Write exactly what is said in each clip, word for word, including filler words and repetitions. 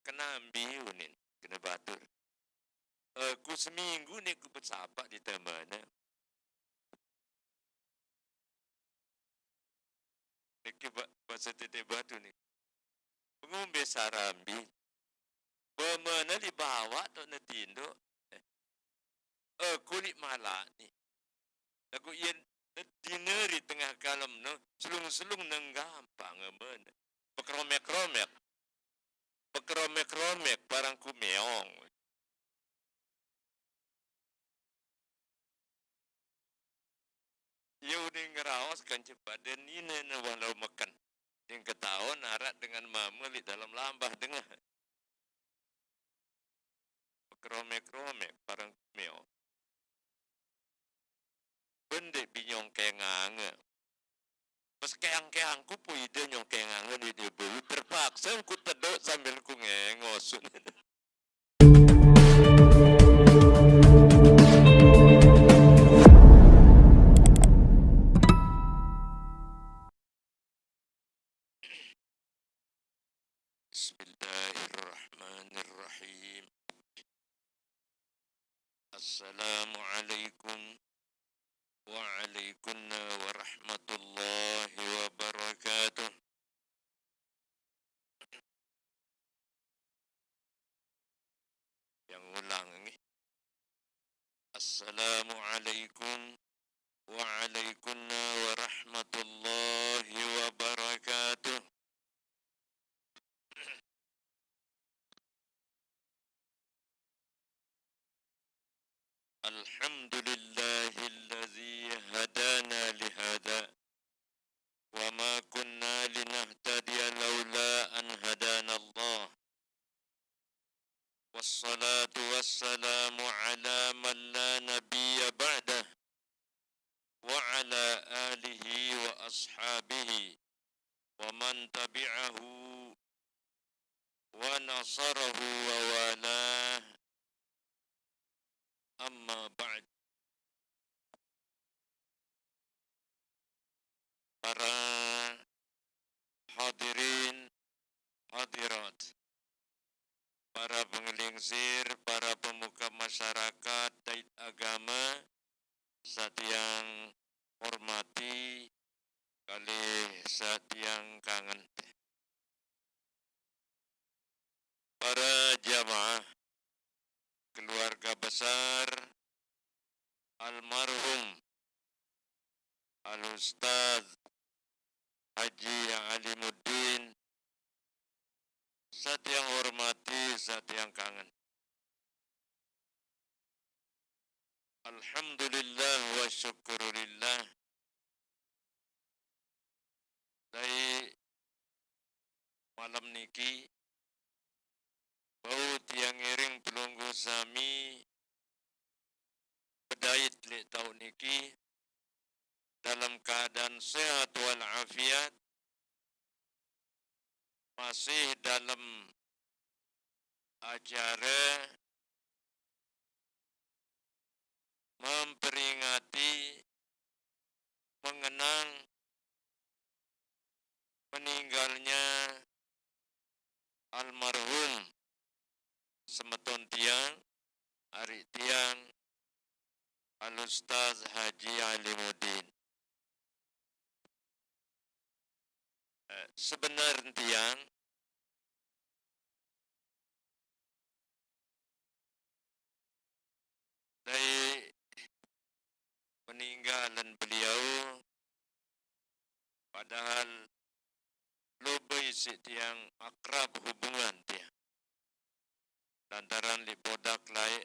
kenambi unin, kena batur. Aku seminggu ni ku besapak di temana. Niki ba-, bahasa titik batu ni. Pengumbe sarambi. Bemana li bawa tok ne tinduk. Eh, eh, kulit malak ni. Lagu yen dina di tengah kalam no, selung-selung nenggampang amen. Bekeromek-keromek. Bekeromek-keromek parang kumeong. Ia udah ngeraos kan cepat dan nina ne walau makan. Yang ketahuan arat dengan mama li dalam lambah dengah. Bekeromek-keromek parang kumeong. Bendek binyong kengange. Pas keang-keang ku pun ide nyong kengange di dia bulu. Terpaksa ku teduk sambil ku ngengos. Bismillahirrahmanirrahim. Assalamualaikum wa alaikunna warahmatullahi wabarakatuh. Yang ulang ni. Assalamualaikum wa alaikunna warahmatullahi wabarakatuh. Alhamdulillahilladzi hadana lihada wa ma kunna linahtadiya laula an hadana Allah. Wassalatu wassalamu ala man la nabiyya ba'dah wa ala alihi wa ashabihi wa man tabi'ahu wa nasarahu wa walah. Amma ba'd. Para hadirin, hadirat, para pengelingsir, para pemuka masyarakat dait agama, satiang hormati, kalih satiang kangen. Para jamaah keluarga besar almarhum Al-Ustaz Haji Alimuddin, satiang hormati, satiang kangen. Alhamdulillah wa syukurillah. Dai malam niki, bau tiang ngiring pelungguh sami bedait lek tau niki dalam keadaan sehat wal afiat, masih dalam acara memperingati, mengenang meninggalnya almarhum semeton tiang, ari tiang, Al-Ustaz Haji Alimuddin. Eh, sebenar tiang, dai peninggalan beliau, padahal lobei sik tiang akrab hubungan tiang. Lantaran li bodak lai,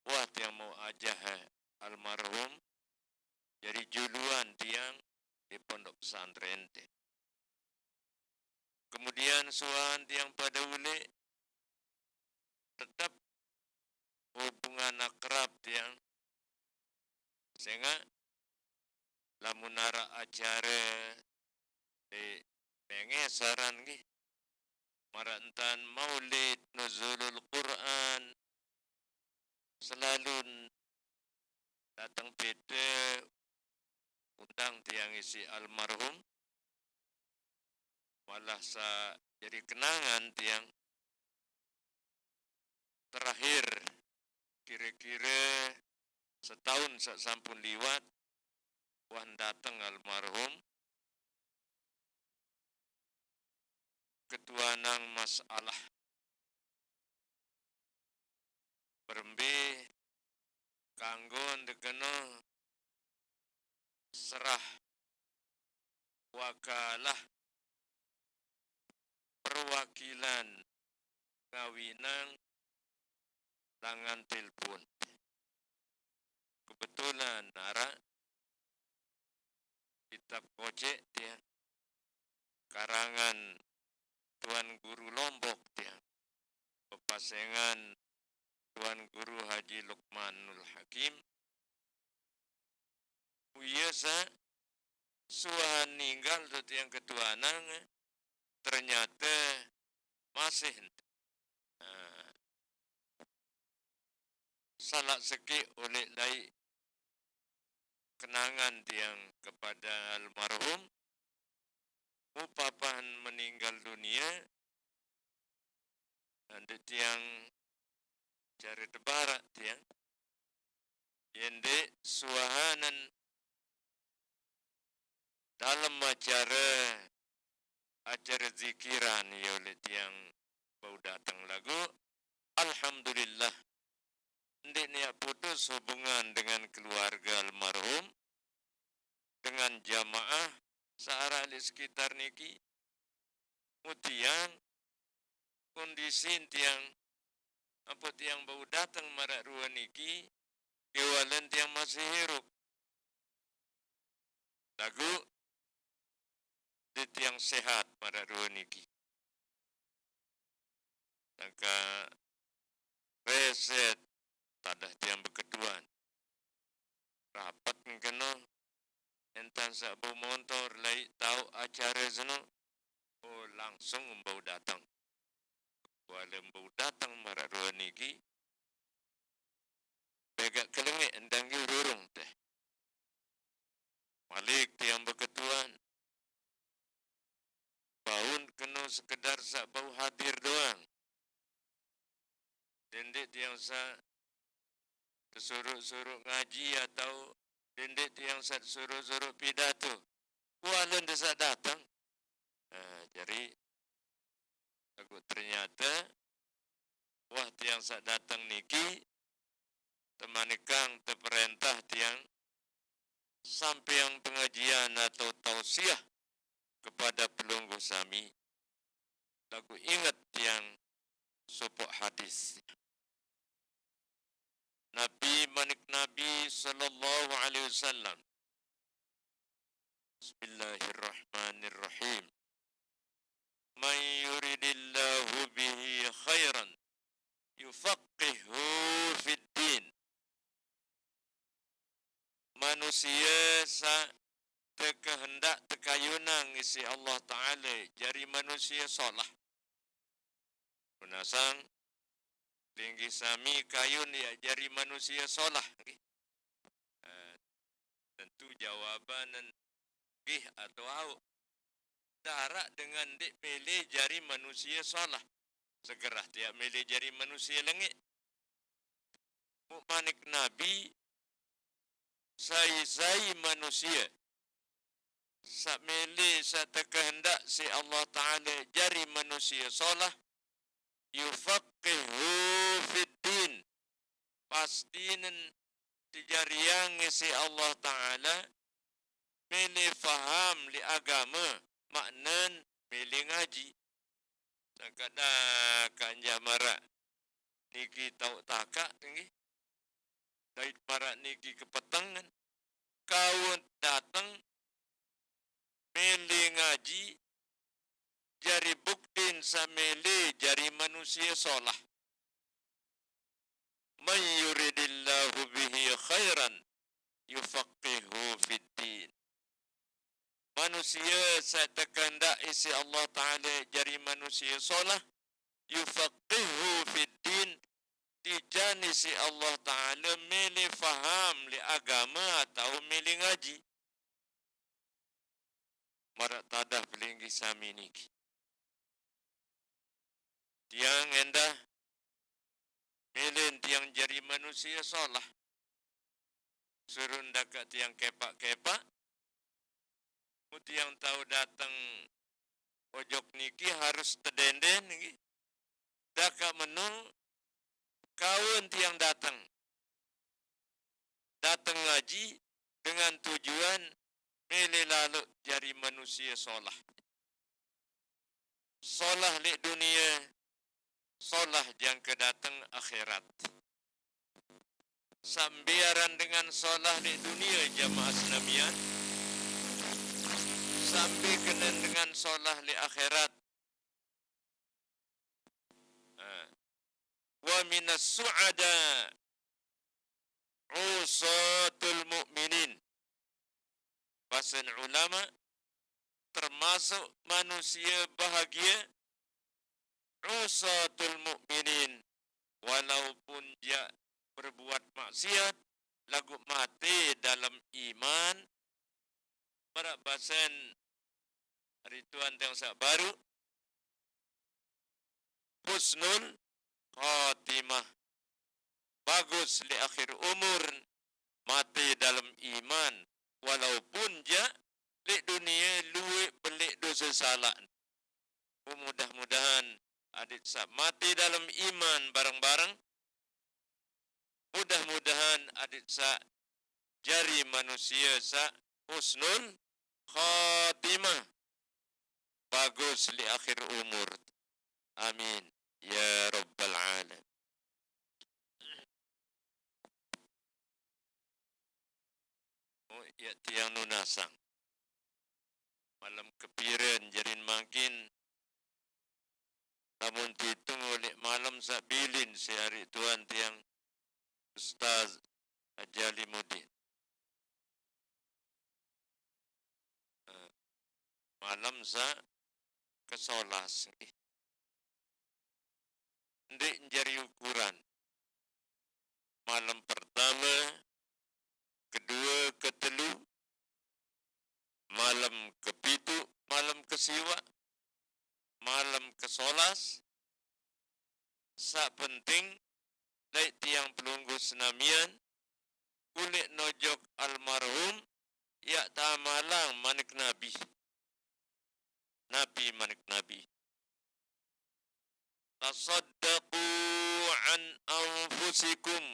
wah tiang mau ajah, eh, almarhum, jadi juluan tiang di pondok pesantren ti. Kemudian suan tiang pada ulik, tetap hubungan akrab tiang. Sehingga lamun arak acara di mengeh saran nggih, marak entan Maulid, Nuzulul Quran, selalu datang pete undang tiang isi almarhum, malah sa jadi kenangan tiang terakhir, kira-kira setahun sak sampun liwat, wah dateng almarhum, ketuanang masalah berembe kanggo ndekena serah wakalah perwakilan ngawinang langan telepon. Kebetulan araq kitab Kocek tiang, karangan Tuan Guru Lombok tiang, pepasengan Tuan Guru Haji Lukmanul Hakim. Uya sa suwahan ninggal dot tiang ketuanang, ternyata masih ent-, nah, salak sekik oleh lai kenangan tiang kepada almarhum, mupapahan meninggal dunia, ande tiang care tebarak tiang, yende suwahanen dalem acara, acara zikiran, ya oleh tiang bau dateng lagu. Alhamdulillah, ndeq niat putus hubungan dengan keluarga almarhum, dengan jamaah searaq leq sekitar niki. Mu tiang, kondisi tiang, ampun tiang bau dateng maraq rue niki, kewalen tiang masih irup. Laguq, ndeq tiang sehat maraq rue niki. Sangkaq reset tadah tiang beketuan. Rapet ngkeno, entan saq bau montor laiq tauq acare seno, oh, langsung mbau dateng. Wale mbau dateng maraq rue niki, begaq kelengeq entan nggih rurung teh. Malik tiang beketuan, bau keno sekedar saq bau hadir doang. Dendeq tiang saq tesuruq-suruq ngaji atau dendeq tiang saq tesuruq-suruq pidato. Kualen de saq dateng. Nah, jari, laguq ternyate, wah, tiang saq dateng niki temanikang teperentah tiang sampeang pengajian atau tausiah kepada pelungguh sami. Laguq inget tiang sopoq hadis. Nabi, manik Nabi sallallahu alaihi wasallam, Bismillahirrahmanirrahim. "Man yuridillahu bihi khairan yufaqqihhu fid din." Manusie saq tekehendak tekayunang isiq Allah Taala jari manusie solah. Penasang, linggih sami kayun yaq jari manusie solah, nggih. Eh, tentu jawabanen nggih atau auq. Ndaraq dengan ndeq mele jari manusie solah. Segerah tiaq mele jari manusie lengeq. Muq manik Nabi, sai-sai manusie saq mele, saq tekehendak siq Allah Taala jari manusie solah, yufaqqihhu fid din, pastinen tejariang siq Allah Taala mele faham leq agame, maknen mele ngaji. Sangkaq dakaq njaq maraq niki tauq takaq, nggih. Dait maraq niki kepetengen. Kawon dateng mele ngaji, jari buktin saq mele jari manusie solah. "Man yuridillahu bihi khairan yufaqqihhu fid din." Manusie saq tekehendak isiq Allah Taala jari manusie solah, yufaqqihhu fid din, tijan isiq Allah Taala mele faham leq agame atau mele ngaji. Maraq tadah pelinggih sami niki. Tiang endah Milih tiang jari manusia solah. Surun dakak tiang kepak-kepak. Mu tiang tau datang ojok niki harus tedenden niki. Dakak menu kawan tiang datang. Datang ngaji dengan tujuan milih lalu jari manusia solah. Solah lek dunia, solah jangka datang akhirat. Sambiaran dengan solah lek dunia jamaah senamian, sambil kenen dengan solah lek akhirat. Ha. Wa minas su'ada usatul mu'minin. Bahasan ulama, termasuk manusia bahagia, usatul mu'minin, walaupun jak berbuat maksiat, lagu mati dalam iman, barak bahasan hari tuan tiang sak baru, husnul khatimah. Bagus lek akhir umur, mati dalam iman, walaupun jak lek dunia luek belek dosa salak. Mudah-mudahan adik sak mati dalam iman bareng-bareng. Mudah-mudahan adik sak jari manusia sak husnul khatimah. Bagus lek akhir umur. Amin. Ya Rabbal Alamin. Oh, ya tiang nunasang. Malam kepiran jarin mangkin. Lamun titung oleh malam sak bilin si hari tuan tiang Ustaz Haji Alimuddin. Eh, malam sak kesolas. Ndik jari ukuran. Malam pertama, kedua, ketelu, malam kepitu, malam kesiwak, malam kesolas. Sak penting, laik tiang pelunggu senamian, kulik nojok almarhum, yak tamalang manik Nabi. Nabi manik Nabi. Tasaddaqu an anfusikum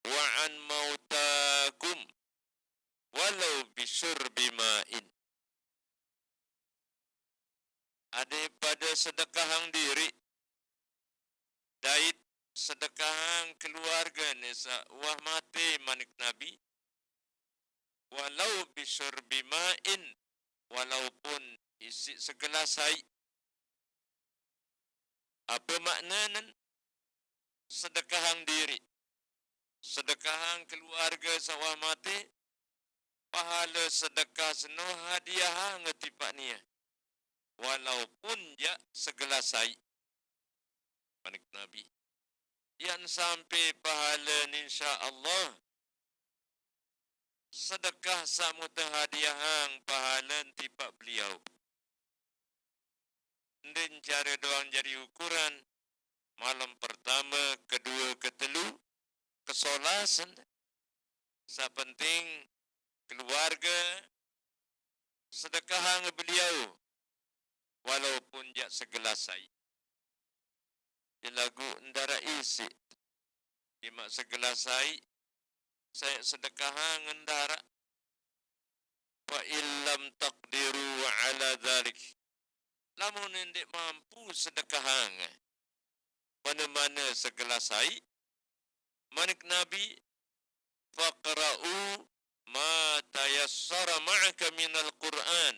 wa an mautakum walau bisyurbi ma'in. Ade pada sedekahang diri, dait sedekahang keluarga ne sak wah mati manik Nabi, walau bisyurbi ma'in, walaupun isi segelas ai. Apa makna nan? Sedekahang diri, sedekahang keluarga sawah mati, pahala sedekah seno hadiahang tipak nia, walaupun jak segelas ai. Manik Nabi, yan sampai pahala insya Allah. Sedekah sak muta hadiahang pahala tipak beliau. Ndin cara doang jari ukuran, malam pertama, kedua, ketelu, kesolas. Sak penting keluarga sedekahang beliau walaupun jak segelas ai. Ia lagu ndara isi. Imak segelas ai, saya sedekahang ndara. Fa illam taqdiru ala dzalik. Lamun ndik mampu sedekahang mana-mana segelas ai, manik Nabi, faqra'u ma tayassara ma'aka minal Qur'an.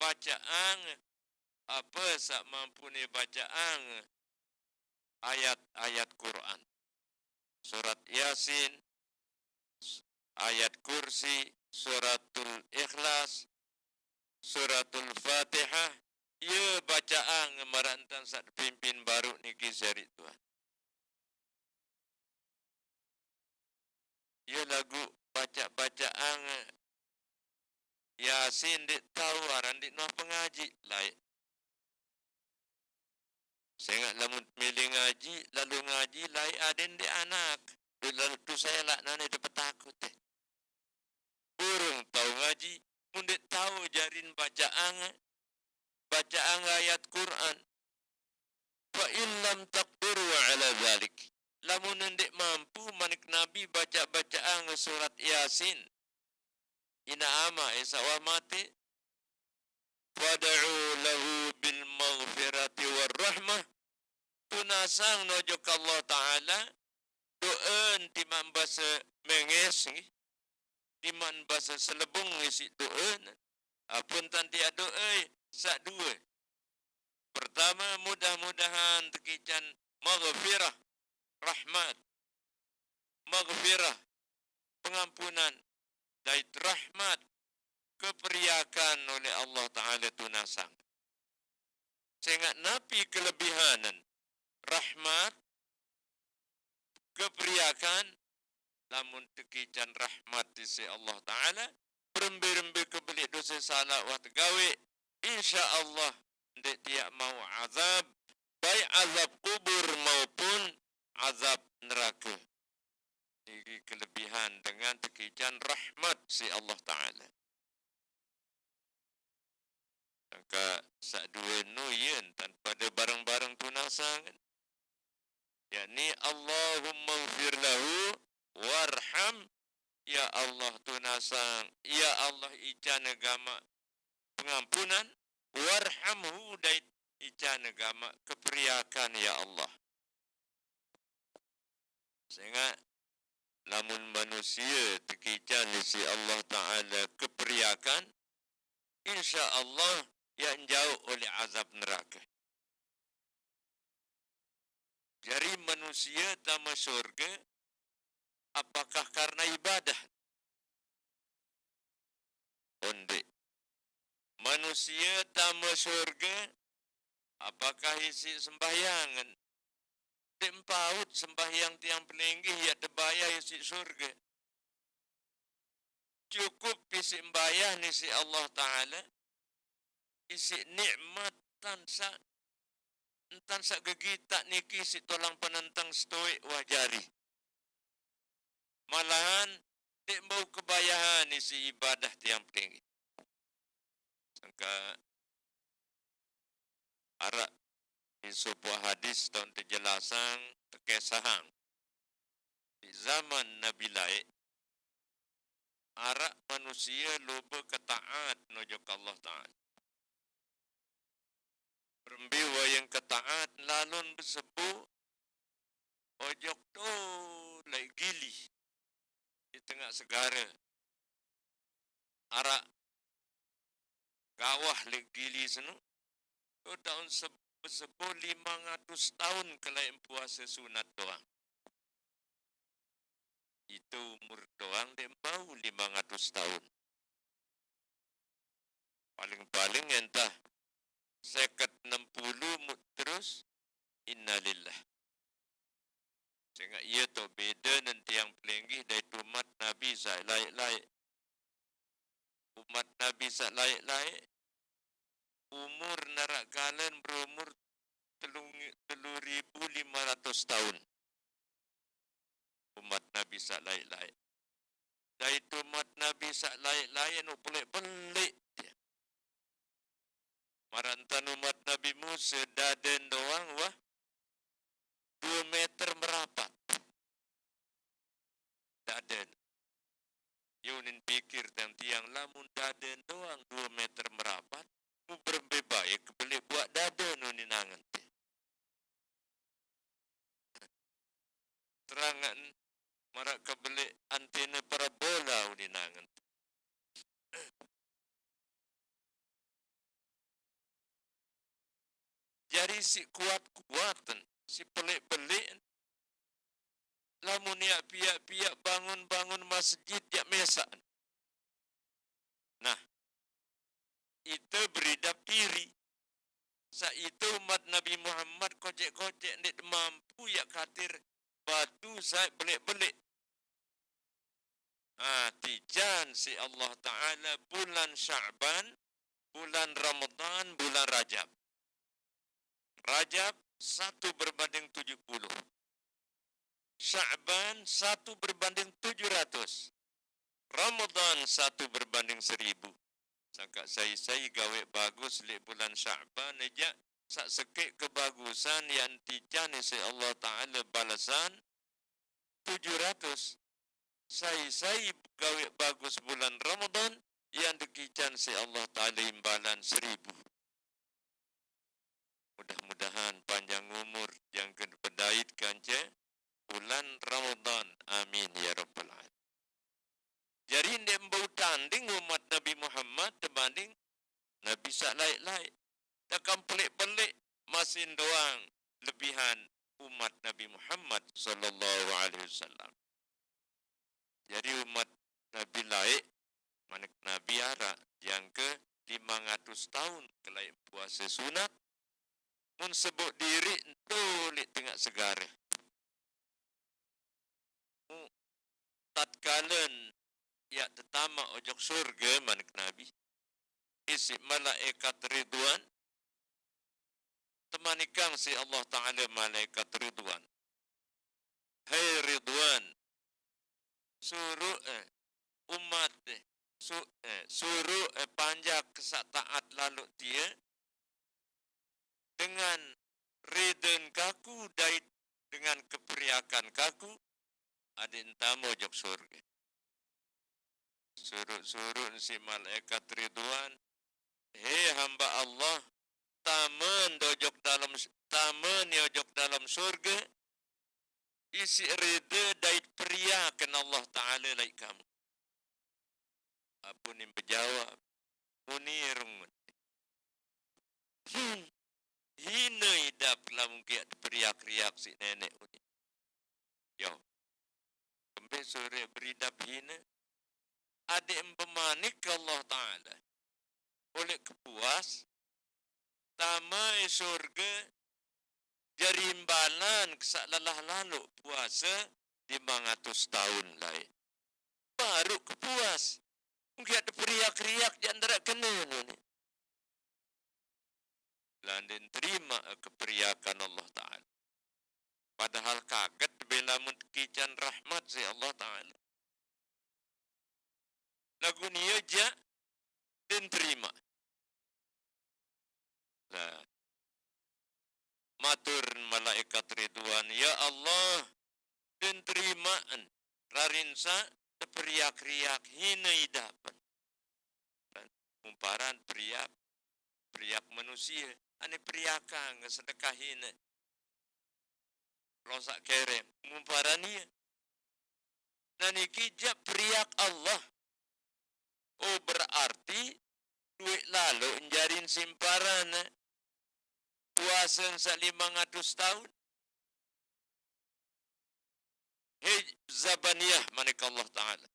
Bacaang apa sak mampu ni bacaang ayat-ayat Quran. Surat Yasin, ayat Kursi, Suratul Ikhlas, Suratul Fatihah, ia bacaang marantan sak pimpin baru niki sari tuan. Ia lagu baca-bacaang Yasin ndik tau aran ndik nuah pengaji lain. Sengaq lamun mele ngaji, lalo ngaji, laeq aden ndeq anak. Lalu tu selaq nane dait petakut e. Urung tao ngaji, mun ndeq tao jarin bacaang, bacaang ayat Qur'an. "Fa in lam taqdiru ala dzalik." Lamun ndeq mampu, manik Nabi, baca-bacaang surat Yasin. Inaq amaq e saq wah mate. "Fad'u lahu bil maghfirati war rahmah." Tunasang no ojok Allah Ta'ala, doen timaq base Menges nggih. Timaq base Selebung isiq doen. Apun tan tiaq doe, saq due. Pertame, mudah-mudahan tekican maghfirah, rahmat. Maghfirah, pengampunan, dait rahmat, keperiakan oleh Allah Ta'ala tunasang. Sengaq napi kelebihanen rahmat, keperiakan, lamun tekican rahmat isiq Allah Ta'ala, berembe-rembe kebeleq dose salaq wah tegaweq, insya Allah ndeq tiaq mauq azab, baik azab kubur maupun azab nerake. Niki kelebihan dengan tekican rahmat siq Allah Ta'ala. Sangkaq saq due nu yen tan pade bareng-bareng tunasang. Yakni, "Allahumma ighfir lahu warham." Ya Allah tunasang, ya Allah icane gamaq pengampunan, warhamhu dait icane gamaq keperiakan, ya Allah. Sengaq lamun manusie tekican isiq Allah Ta'ala keperiakan, insya Allah yaq njauq oleh azab nerake. Jari manusie tame sorge apakah karena ibadah? Ondeq. Manusie tame sorge apakah isiq sembahyangen? Ndeq mpaut sembahyang tiang pelinggih yaq tebayah isiq sorge. Cukup isiq mbayah isiq Allah Ta'ala, isiq nikmat tan saq, entan saq gegitaq niki isiq tolang penenteng setoeq wah jari. Malahan ndeq bau kebayahan isiq ibadah tiang pelinggih. Sangkaq araq sopoq hadis taun tejelasang, tekesahang. Di zaman Nabi laeq, araq manusie lobe ketaat nojok Allah Ta'ala. Berembe wayang ketaat, lalon besebo ojok to laeq gili di tengaq segare. Araq gawah leq gili seno, to taun seb-, besebo limang atus taun kelaeq puase sunat doang. Ite umur doang ndeq bau limang atus taun. Paling-paling entah seket enem puluh mut terus, innalillah. Sengaq ie to bede nen tiang pelinggih dait umat Nabi saq laeq-laeq. Umat Nabi saq laeq-laeq umur naraq galen berumur telu, telu ribu lime ratus taun. Umat Nabi saq laeq-laeq. Dait umat Nabi saq laeq-laeq nu peleq-peleq. Maraq entan umat Nabi Musa, daden doang wah due meter merapat. Daden. Ye unin pikir tang tiang, lamun daden doang due meter merapat, mu berembe bae kebeleq buaq daden unin angen te. Terangan maraq kebeleq antene parabola unin angen te. Jari siq kuat-kuaten, siq peleq-peleqen, lamun yaq piaq-piaq bangun-bangun masjid yaq mesaqen. Nah, ite beridap iri. Saq ite umat Nabi Muhammad koceq-koceq ndeq mampu yaq katir batu saq beleq-beleq. Ah, tican siq Allah Ta'ala bulan Sya'ban, bulan Ramadan, bulan Rajab. Rajab, satu berbanding tujuh puluh. Sya'ban satu berbanding tujuh ratus. Ramadan satu berbanding seribu. Sangka sai-sai gawe bagus leq bulan Sya'ban ejaq, saq sekeq kebagusan yaq tican siq Allah Ta'ala balesan tujuh ratus. Sai-sai gawe bagus bulan Ramadan, yaq tekican siq Allah Ta'ala imbalan seribu. Mudah-mudahan panjang umur, jangke bedait kance bulan Ramadan. Amin ya rabbal alamin. Jari ndeq mbau tanding umat Nabi Muhammad tebanding nabi saq laeq-laeq. Takam peleq-peleq, masih doang lebihan umat Nabi Muhammad sallallahu alaihi wasallam. Jari umat Nabi laeq, manik Nabi araq jangke limang atus taun kelaeq puase sunat, mun seboq diriq ento leq tengaq segare. Mu-, tatkalen yaq tetamaq ojok surge, manik Nabi, isiq malaekat Ridwan, temanikang siq Allah Ta'ala malaekat Ridwan, "Hai Ridwan, suruq, eh, umat, eh, su-, eh, suruq, eh, panjak saq taat laloq tie, dengan riden kaku dait dengan keperiakan kaku, adeq ntame ojok surge." Suruq-suruq siq malaekat Ridwan, "He hamba Allah, tamen ojok dalem, tamen ojok dalem surge, isiq ride dait periaken Allah Ta'ala laeq kamu." Apun nim bejawab, "Munirung." Hmm. Hine idap lamun kiaq teperiak-riak siq neneq uni. Yo. Kembe sure beridap hine? Adeq mpemanik Allah Ta'ala, oleq kepuas, tame surge, jari imbalan saq lelah laloq puase limang atus taun laeq. Baruq kepuas. Mungkin ade periak-riak jaq ndaraq kene nune. Lande nterimaq keperiakan Allah Ta'ala. Padahal kaget bela mun tekican rahmat siq Allah Ta'ala. Laguq nie jaq den terimaq. Nah, matur malaekat Ridwan, "Ya Allah, den terimaken rarin saq teperiak-riak hine idapen." Kan, mumparan periak, periak manusie, ane periakang sedekah hine. Losak kerem, mumparan ie. Nah, niki jaq periak Allah. Oh, berarti lueq laloq njarin simparan puasen saq limang atus taun. He Zabaniyah, manik Allah Ta'ala.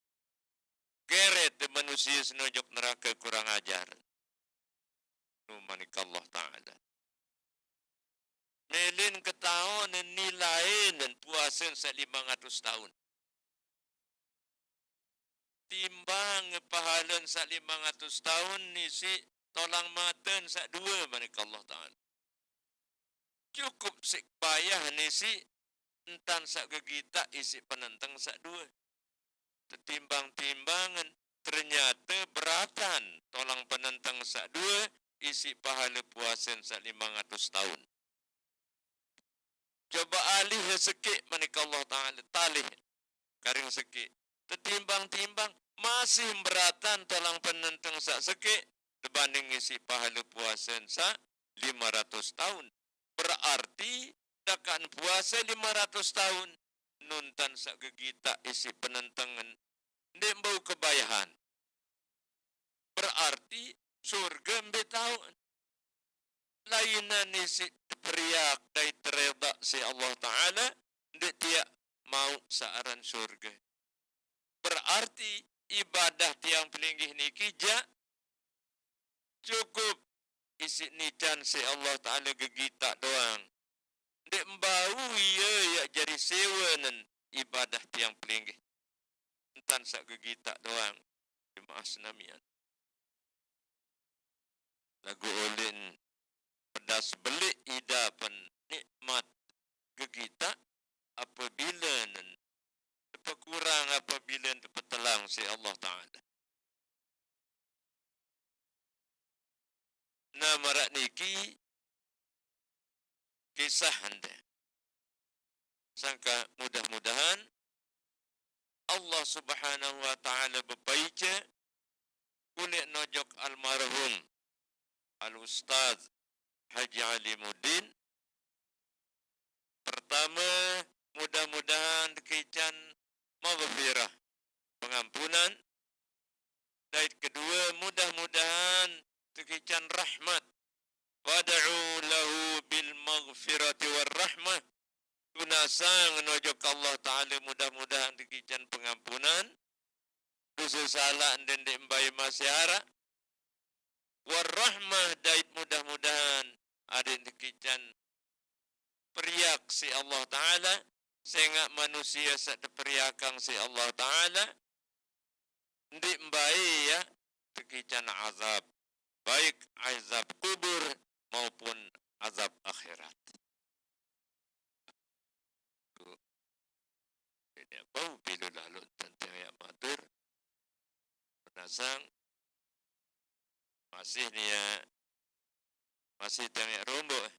Geret manusie seno ojok nerake, kurang ajar. Nu manik Allah Ta'ala. Melen ketaonen nilaenen puasen saq limang atus taun. Timbang pahalen saq limang atus taun nisiq tolang maten saq due, manik Allah Ta'ala. Cukup siq bayah nisiq ntan saq gegitaq isiq penenteng saq due. Tetimbang-timbangen, ternyate beratan tolang penenteng saq due isiq pahale puasen saq limang atus taun. Coba alih sekeq, manik Allah Ta'ala, talih karing sekeq. Tetimbang-timbang, masih beratan tolang penenteng saq sekeq tebanding isiq pahale puasen saq lime ratus taun. Berarti, dakaqn puase lime ratus taun, nuntan saq gegitaq isiq penentengen, ndeq mbau kebayahan. Berarti, surge mbe taoqn. Lainan isiq teperiak dait teredaq siq Allah Ta'ala, ndeq tiaq mauq saq aran surge. Berarti, ibadah tiang pelinggih niki jaq cukup isiq nican siq Allah Ta'ala gegitaq doang. Ndeq mbau ie yaq jari sewenen ibadah tiang pelinggih. Ntan saq gegitaq doang, jemaah senamian. Laguq uleqn pedas beleq idapen, niq kita apabila nen tepakurang, apabila tepetelang si Allah Ta'ala. Nah, marak niki kisah ente. Sangka mudah-mudahan Allah Subhanahu wa Ta'ala bepaica kulik nojok almarhum Al-Ustaz Haji Alimuddin. Pertama, mudah-mudahan tekican maghfirah, pengampunan. Dait kedua, mudah-mudahan tekican rahmat. Fad'u lahu bil maghfirati war rahmah. Tunasang nojok Allah Ta'ala mudah-mudahan tekican pengampunan dosa salah enden dek embai masih arak. War rahmah, dait mudah-mudahan adik tekican periak si Allah Ta'ala, sengak manusia sak teperiakang si Allah Ta'ala, ndik mbai ya tekican azab, baik azab kubur maupun azab akhirat. Jadi, bau pilu lalu tentang yak matur, penasang, masih nia, masih tang yak rombok.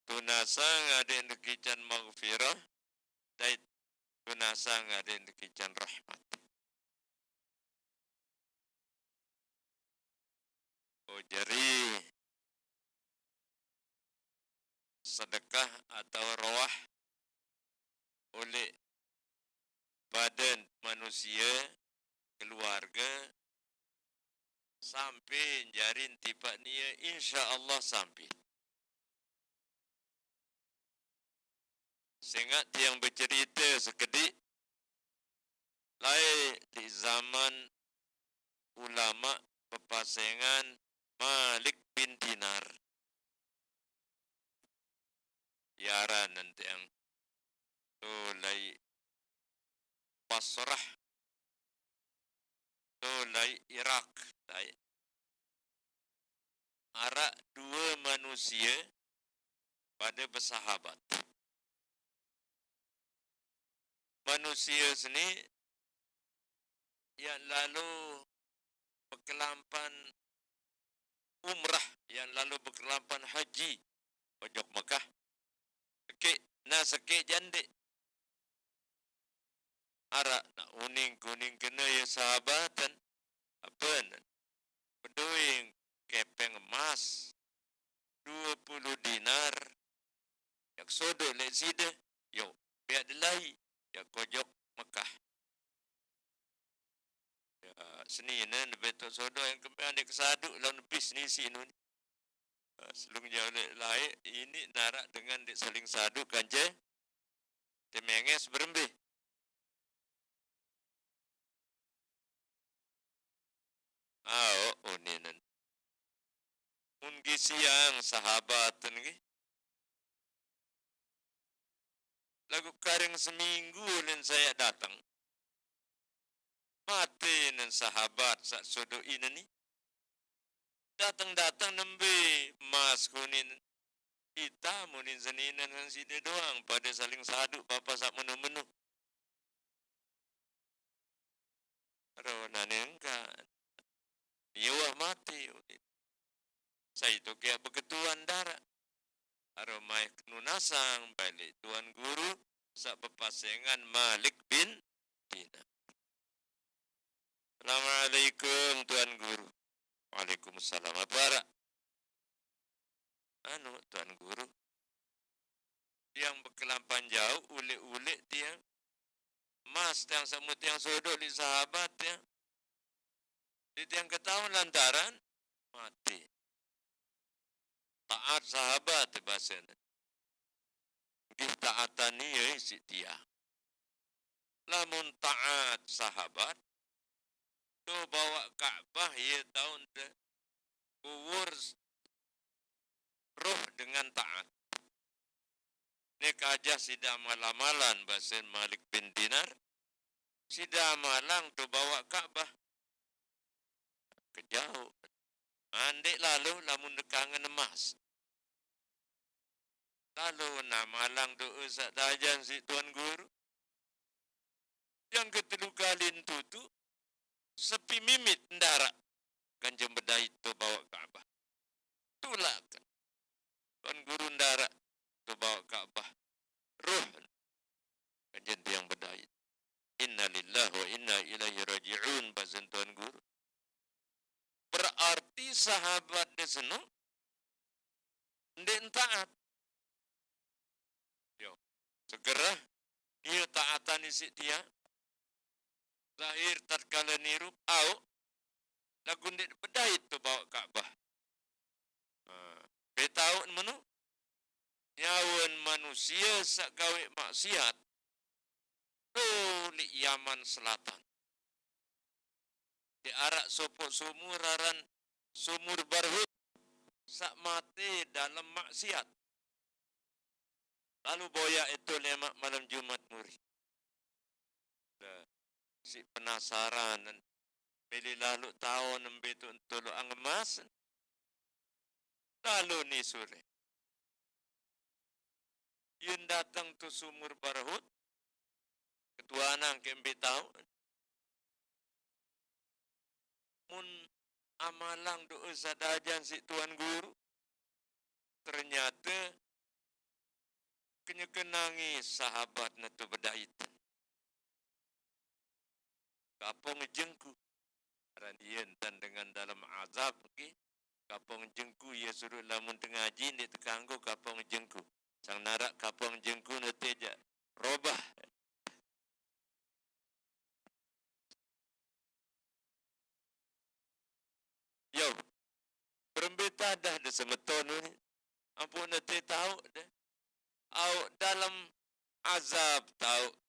Tunasang adik tekican maghfirah, dait tunasang adik tekican rahmat. Oh, jari sedekah atau roah oleh badan manusia, keluarga, sampai jarin tipak nia, insya Allah sampai. Sengak tiang becerita sekedik, lai di zaman ulama bepasengan Malik bin Dinar. Yaran nanti yang tu lai Basrah, tu lai Irak, lai. Arak dua manusia pada bersahabat. Manusia seni yang lalu bekelampan umrah, yang lalu bekelampan haji, ojok Mekah. Sekik, nah sekik jande. Arak nak uning kuning kena ya sahabatan. Apa nan? Bedoing kepeng emas dua puluh dinar. Yak sodok lek sida. Yo, biak delai. Yak kojok Mekah. Ya, seni nan betok sodok yang kempen adik kesadu lawan bis ni sinu ni. Ah, selung jauh lek lai, ini narak dengan dek saling sadu kance. Temenges berembe. Ao, uninan. Mun gi siang sahabat nggih. Lagu karing seminggu len saya datang. Mati nen sahabat sak sodok ini ni. Datang-datang nembe mas kunin. Kita munin seninen ngan sida doang pada saling sadu bapa sak menu-menu. Ro nane engka. Niwah mati. Sai tu kia beketuan darak. Aro mai kenunasang balik Tuan Guru sak bepasengan Malik bin Dinar. Assalamualaikum Tuan Guru. Waalaikumsalam. Apa arak? Anu Tuan Guru. Tiang bekelampan jauh, ulik-ulik tiang. Mas tiang semut tiang sodok di sahabat tiang. Di tiang ketahuan lantaran mati. Taat sahabat bahasanya. Nggih taatan ni ya isi tiang. Lamun taat sahabat, tu bawa Ka'bah ye taun de kuwur roh dengan taat. Nek aja sida malam-malam basen Malik bin Dinar, sida malang tu bawa Ka'bah. ke jauh. Andek lalu lamun de kangen emas. Lalu namalang doa sadajan si Tuan Guru. Yang ketelu kali entu tu, sepi mimit ndara Kanjeng Bedait tu bawa Ka'bah. Tulak. Tuan Guru ndara tu bawa Ka'bah. Roh Kanjeng Tiang Bedait. Inna lillahi wa inna ilaihi raji'un, basen Tuan Guru. Berarti sahabat de seno ndeq taat. Yo, segera ie taatan isiq tiang. Zahir tatkala nirup, aoq, laguq ndeq bedait tu bawa Ka'bah. Ah, mbe taoq meno? Nyawen manusie saq gaweq maksiat, to leq Yaman Selatan. Ndeq araq sopoq sumur aran Sumur Barhut saq mate dalem maksiat. Lalu boyaq ito lemaq malem Jumat muri. Dah, siq penasaran, mele lalo taon mbe tu ento loq angemas. Lalo ni sure. Yen dateng tu Sumur Barhut, ketuanang ke mbe taoq. Mun amalang doa sadajan siq Tuan Guru, ternyate kenyekenangi sahabatne tu bedait. Kapong jengku. Aran ie ntan dengan dalem azab, nggih. Kapong jengku, ie suruq lamun tengaji ndeq tekanggo kapong jengku. Sang naraq kapong jengku nete jaq robah. Yo, berembe tadah de semeton ni? Ampun nete taoq de. Aoq dalem azab taoq.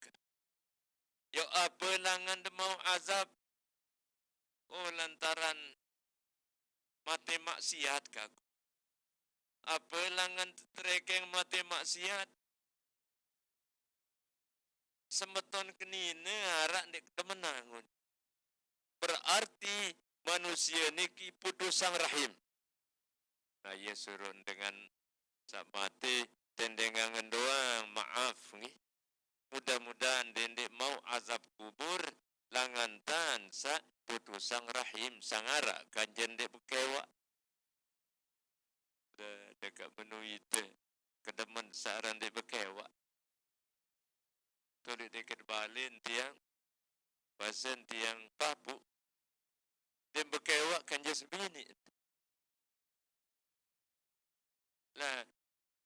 Yo, ape langan de mauq azab? Oh, lantaran mate maksiat kaku. Ape langan teterekeng mate maksiat? Semeton kenine araq ndeq ketemenangun. Berarti manusie niki putusang rahim. Nah, ie suruq dengan saq mate, tendengangen doang, maaf, nggih. Mudah-mudahan ndeq mauq azab kubur langan tan saq putusang rahim, sang araq kance ndeq bekewaq. De-, dekaq menu ite kedemen saq aran ndeq bekewaq. Tuli deket balen tiang, basen tiang papuq. Ndeq bekewaq kance sebiniq. Lah,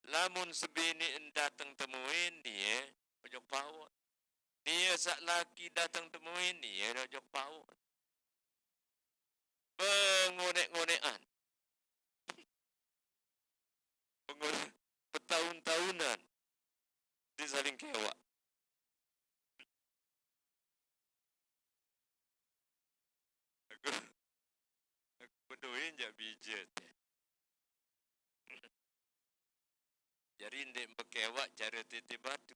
lamun sebiniq en dateng temuin, nie ojok paut. Nie saq laki dateng temuin, nie ojok paut. Bengoneq-ngoneqan. Bengoneq, betaun-taunan. Ndeq saling kewaq. Aku, aku bedoe jaq bije. Jari ndeq bekewaq care titip batu.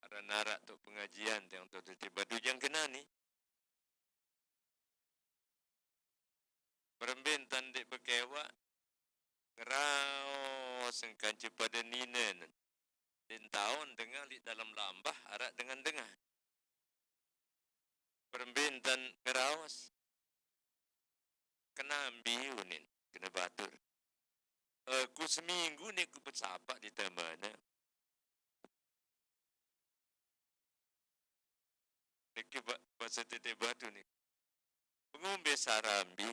Aran araq tu pengajian tiang tu titip batu jangkenani. Berembe ntan ndeq bekewaq, ngeraos engkance pade ninen. Ndeq taon dengah leq dalem lambah araq dengan dengah. Berembe ntan ngeraos. Kenambi unin, kene batur. Eh, ku seminggu ni ku besapaq di temene. Niki ba-, base titip batu ni. Pengumbe sarambi.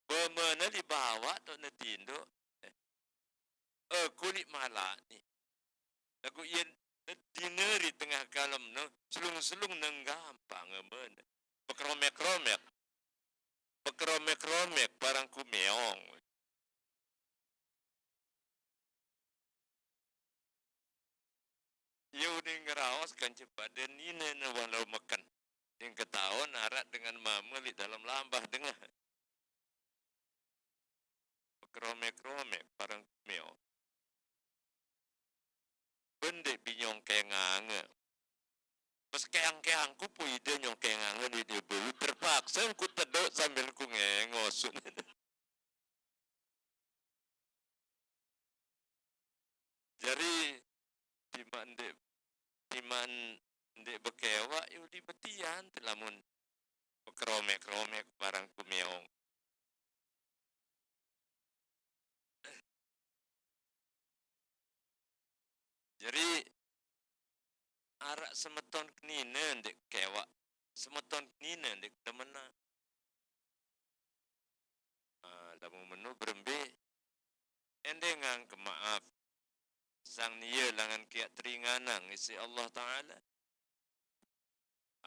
Bemene leq bawaq toq ne tindoq. Eh, eh, ku leq malaq ni. Laguq yen ne dine ri tengah kalem ne, selung-selung ne gampang mene. Bekeromek-romek. Bekeromek-romek barang kumeong. Ie unin ngeraos kance pade ninen walau meken. Sing ketaon araq dengan mame leq dalem lambah dengah. Bekeromek-romek barang kumeong. Bendeq binyong kengange. Pas keang-keangku pu ide nyongkengangen ide bulu, terpaksa ku teduk sambil ku ngengos. Jari, timaq ndeq, timaq ndeq bekewaq, ye udi betian te lamun bekeromek-keromek barang kumeong. Jari, araq semeton kenine ndeq kewaq, semeton kenine ndeq demenang. Ah, lamun menu berembe, endengang ke maaf. Sang nie langan kiaq teringanang isiq Allah Taala.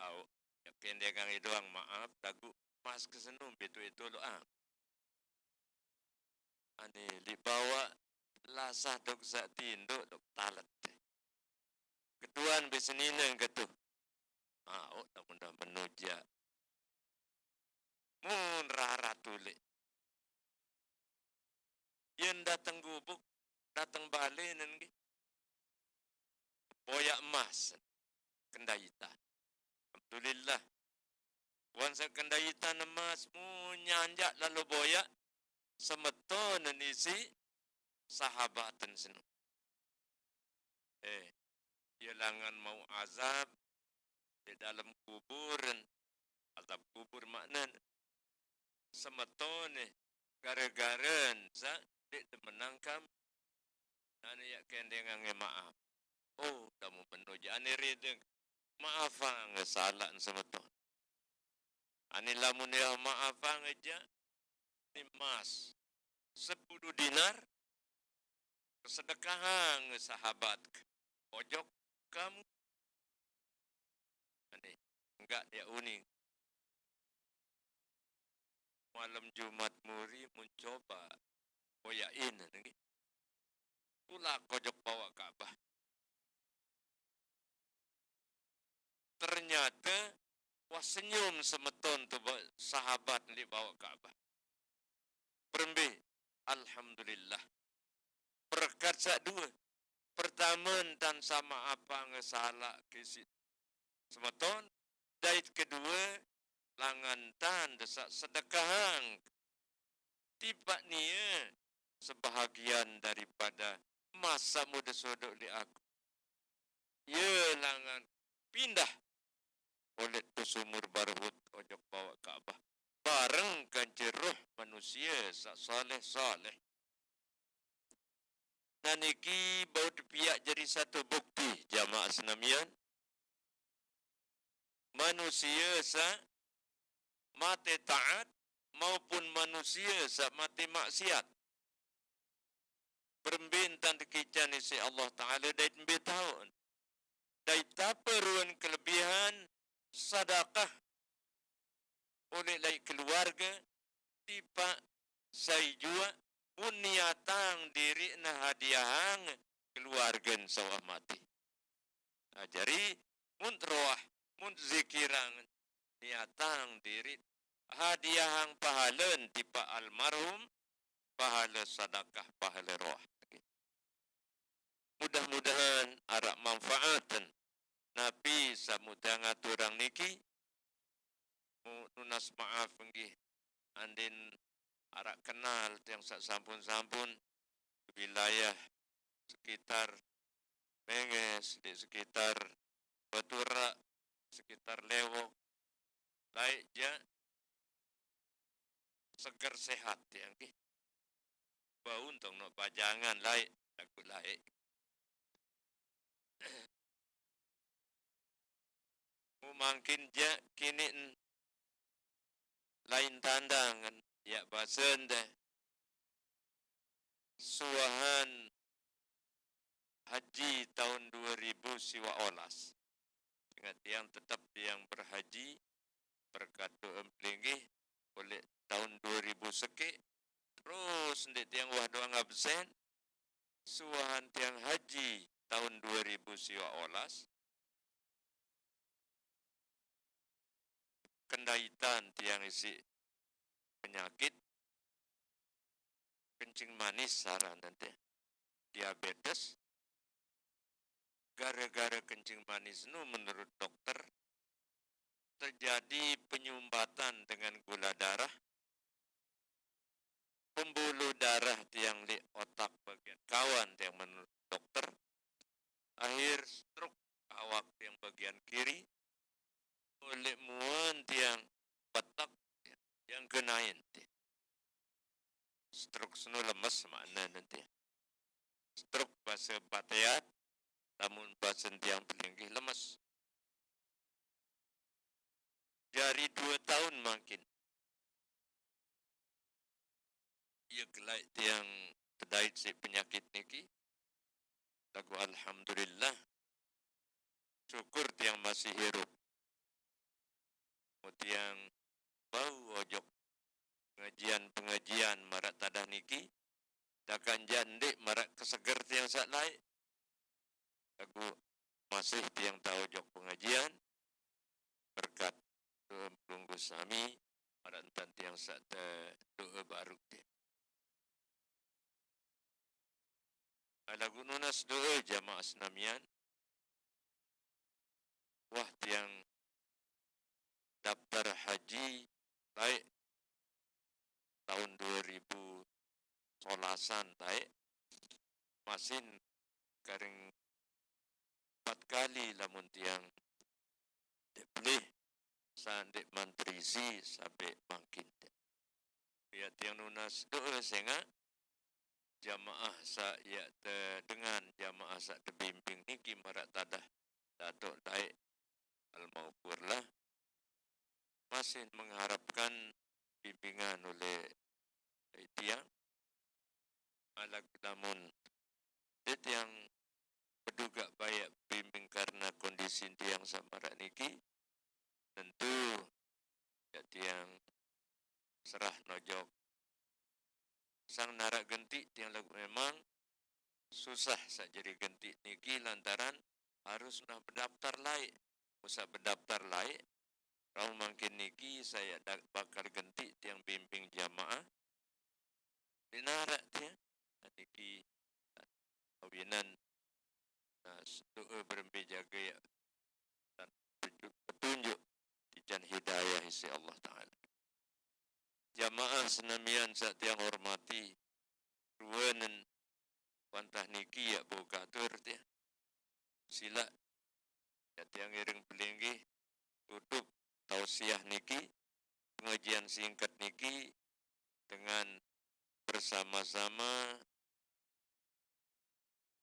Au, ya kendengang doang maaf, laguq mas kesenu betu itu lo ah. Ane liq bawaq lasah dok saq tindoq dok talet. Ketuan be senine ketu. Au, lamun dah menu jaq. Mun rarat uleq. Yen dateng gubuk, dateng bale nen nggih. Boyaq emas, kendaitan. Alhamdulillah. Wan saq kendaitan emas, mun nyanjak lalo boyaq, semeton nen isiq sahabaten senu. Eh, ie langan mauq azab leq dalem kuburen, azab kubur maknen. Semetone gare-garen saq ndeq demenang kam. Nane yaq kendengange maaf. Oh, lamun meno jaq ane rideng. Maafange salaqn semeton. Ane lamun yaq maafange jaq, ni mas sepulu dinar, kesedekahang sahabat ojok kamu. Ane, enggak dia uning. Malem Jumat muri mun coba boyaqin nggih. Tulak ojok bawaq Ka'bah. Ternyate wah senyum semeton tu ba-, sahabat leq bawaq Ka'bah. Berembe? Alhamdulillah. Berkat saq due. Pertame, ntan saq maafange salaq ke isiq semeton, dait kedue, langan ntan saq sedekahang tipaq nie sebahagian daripada emas saq mude sodoq leq aku. Ie langan pindah oleq to Sumur Barhut ojok bawaq Ka'bah, bareng kance roh manusie saq saleh-saleh. Nah, niki bau tepiaq jari satu bukti, jamaah senamian. Manusie saq mate taat maupun manusie saq mate maksiat. Berembe ntan tekican isiq Allah Taala dait mbe taoqn. Dait ape ruen kelebihan sedekah oleq laiq keluarge tipaq sai juaq mun niatang diriqne hadiahang keluargen saq wah mate. Nah, jari, mun roah, mun zikirang, niatang diriq hadiahang pahalen tipaq almarhum, pahale sedekah, pahale roah. Mudah-mudahan araq manfaaten napi saq mudah ngaturang niki. Mu-, nunas maaf nggih, andin araq kenal tiang saq sampun-sampun wilayah sekitar Menges, di sekitar Baturaq, sekitar Lewok, laeq jaq seger sehat tiang nggih. Bau untung nok pajangan laeq, laguq laeq. Mu mangkin jaq kiniqn lain tandangen, yaq basen deh. Suahan haji taun due ribu siwaq olas. Sengaq tiang tetep tiang berhaji, berkat doa pelinggih, oleq taun due ribu sekeq, terus ndeq tiang wah doang absen, suahan tiang haji taun due ribu siwaq olas, kendaitan tiang isiq penyakit kencing manis aranne te, diabetes. gara-gara kencing manis nu menurut dokter, terjadi penyumbatan dengan gula darah, pembuluh darah tiang di otak bagian kawan tiang menurut dokter, akhir stroke awak tiang bagian kiri, oleh muan tiang petak yang kenain ti. Stroke sunu lemes makna nanti. Stroke bahasa Bateat, lamun bahasa tiang pelinggih lemes. Jari dua tahun makin. Iya gelai tiang tedait si penyakit niki. Lagu alhamdulillah. Syukur tiang masih hirup. Mu tiang bau ojok pengajian-pengajian marak tadah niki. Dakan jandi marak keseger tiang sak lai. Lagu masih tiang tahu jok pengajian. Berkat doa pelunggu sami, marak entan tiang sak te doa baru ti. Lagu nunas doa jamaah senamian. Wah tiang daftar haji baik tahun dua ribu solasan taik, masin karing empat kali lamun tiang dek pelih, sandik mantrisi sampai mangkin. Pia tiang nunas doa sengak jamaah sa ia te dengan jamaah sa tebimbing niki marak tadah Datuk Daik Almaukur lah. Masih mengharapkan bimbingan oleh tiang. Alag lamun tiang beduga baik bimbing karena kondisi tiang samarak niki, tentu ya tiang serah nojok. Sang narak genti tiang lagu memang susah sak jadi genti niki lantaran harus nah bedaftar lai. Usah bedaftar lai, rau mangkin niki saya dak bakal genti tiang bimbing jamaah. Dinarak tiang niki awinan, nah, doa berembe jaga ya dan petunjuk, petunjuk ijan hidayah isi Allah Ta'ala. Jamaah senamian sak tiang hormati, ruanen pantah niki ya buka atur tiang. Sila ya tiang iring pelinggih tutup tausiah niki, pengajian singkat niki dengan bersama-sama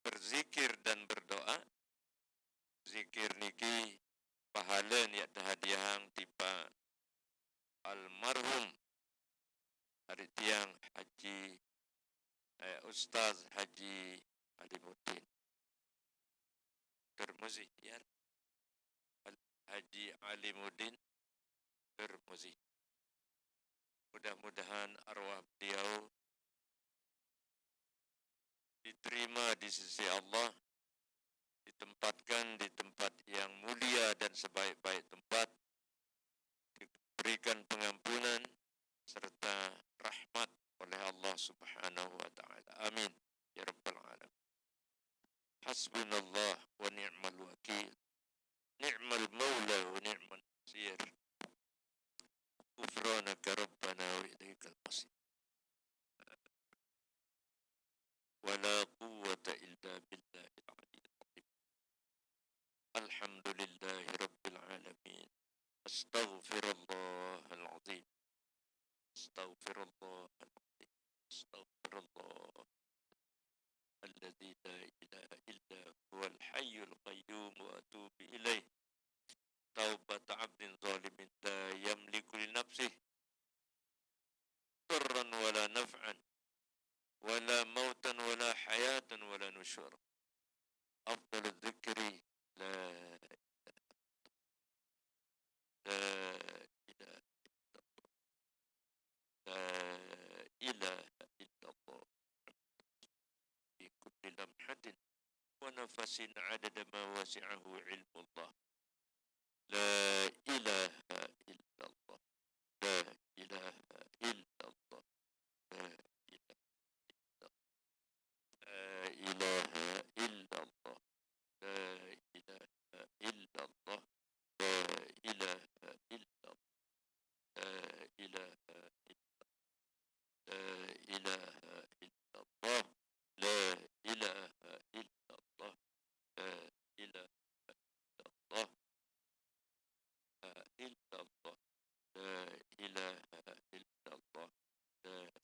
berzikir dan berdoa. Zikir niki pahala niat hadiahang tipa almarhum ari tiang Haji, eh, Ustaz Haji Alimuddin Termuzi, ya. Al-, Haji Alimuddin Termuzi. Mudah-mudahan arwah beliau diterima di sisi Allah, ditempatkan di tempat yang mulia dan sebaik-baik tempat, diberikan pengampunan serta rahmat oleh Allah Subhanahu wa Ta'ala. Amin. Ya Rabbal Alamin. Hasbunallah wa ni'mal wakil. Ni'mal maula wa ni'mal nasir. Ghufranaka Rabbana wa ilaikal masir. ولا قوة إلا بالله العلي العظيم. الحمد لله رب العالمين. أستغفر الله العظيم. أستغفر الله العظيم. أستغفر الله الذي لا إله إلا هو الحي القيوم وأتوب إليه. توبة عبد ظالم لا يملك لنفسه ضرا ولا نفعا ولا موتا ولا حياة ولا نشورا. أفضل الذكر لا إله إلا الله. لا إله إلا الله. لا إله إلا الله. في كل لمحة ونفس عدد ما وسعه علم الله. لا إله إلا الله. لا إله إلا الله. لا إله إلا الله. لا إله إلا الله. لا Nah,